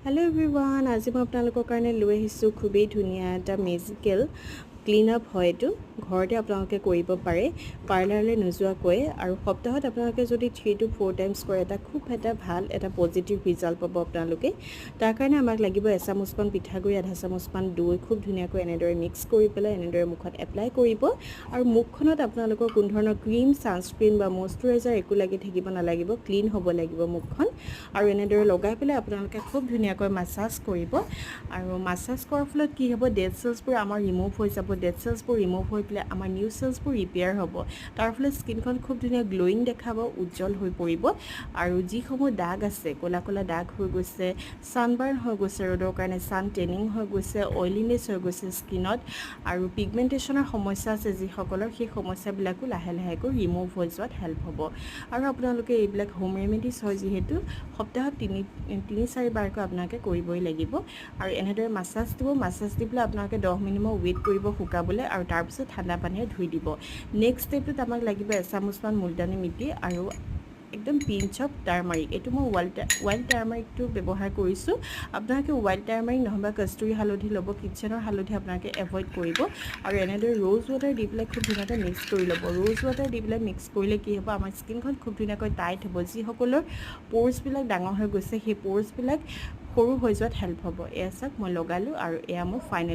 Hello' everyone, আজি মই আপোনালোকৰ কাৰণে লৈ আহিছোঁ খুবেই ধুনীয়া এটা মেজিকেল ক্লিন আপ হয়। এইটো ঘৰতে আপোনালোকে কৰিব পাৰে পাৰ্লাৰলৈ নোযোৱাকৈ আৰু সপ্তাহত আপোনালোকে যদি 3 টু 4 টাইমছ কৰে, এটা খুব এটা ভাল এটা পজিটিভ ৰিজাল্ট পাব আপোনালোকে। তাৰ কাৰণে আমাক লাগিব এচামুচমান পিঠাগুড়ি, আধা চামুচমান দৈ। খুব ধুনীয়াকৈ এনেদৰে মিক্স কৰি পেলাই এনেদৰে মুখত এপ্লাই কৰিব আৰু মুখখনত আপোনালোকৰ কোনো ধৰণৰ ক্ৰীম, ছানস্ক্ৰীণ বা মইশ্চাৰাইজাৰ একো লাগি থাকিব নালাগিব। ক্লিন হ'ব লাগিব মুখখন আৰু এনেদৰে লগাই পেলাই আপোনালোকে খুব ধুনীয়াকৈ মাছাজ কৰিব। আৰু মাছাজ কৰাৰ ফলত কি হ'ব? ডেড চেলছবোৰ আমাৰ ৰিমুভ হৈ যাব। ডেড চেলছবোৰ ৰিমুভ হৈ পেলাই আমাৰ নিউ চেলছবোৰ ৰিপেয়াৰ হ'ব। তাৰ ফলত স্কিনখন খুব ধুনীয়া গ্ল'য়িং দেখাব, উজ্জ্বল হৈ পৰিব। আৰু যিসমূহ দাগ আছে, ক'লা ক'লা দাগ হৈ গৈছে, ছানবাৰ্ণ হৈ গৈছে ৰ'দৰ কাৰণে, ছান টেনিং হৈ গৈছে, অইলিনেছ হৈ গৈছে স্কিনত আৰু পিগমেণ্টেশ্যনৰ সমস্যা আছে যিসকলৰ, সেই সমস্যাবিলাকো লাহে লাহেকৈ ৰিমুভ হৈ যোৱাত হেল্প হ'ব। আৰু আপোনালোকে এইবিলাক হোম ৰেমেডিজ হয় যিহেতু, সপ্তাহত তিনি তিনি চাৰিবাৰকৈ আপোনালোকে কৰিবই লাগিব। আৰু এনেদৰে মাছাজ দিব। মাছাজ দি পেলাই আপোনালোকে 10 মিনিটমান ৱেইট কৰিব শুকাবলৈ আৰু তাৰপিছত ঠাণ্ডা পানীৰে ধুই দিব। নেক্সট ষ্টেপটোত আমাক লাগিব এচামুচমান মুলতানী মিটি আৰু একদম পিঞ্চ অফ টাৰ্মাৰিক। এইটো মই ৱাইল্ড ৱাইল্ড টাৰ্মাৰিকটো ব্যৱহাৰ কৰিছোঁ। আপোনালোকে ৱাইল্ড টাৰ্মাৰিক নহ'বা কস্তুৰী হালধি ল'ব। কিটচেনৰ হালধি আপোনালোকে এভইড কৰিব। আৰু এনেদৰে ৰ'জ ৱাটাৰ দি পেলাই খুব ধুনীয়াকৈ মিক্স কৰি ল'ব। ৰ'জ ৱাটাৰ দি পেলাই মিক্স কৰিলে কি হ'ব? আমাৰ স্কিনখন খুব ধুনীয়াকৈ টাইট হ'ব। যিসকলৰ প'ৰ্চবিলাক ডাঙৰ হৈ গৈছে, সেই প'ৰ্চবিলাক সৰু হৈ যোৱাত হেল্প হ'ব। এয়া চাওক, মই লগালোঁ আৰু এয়া মোৰ ফাইনেল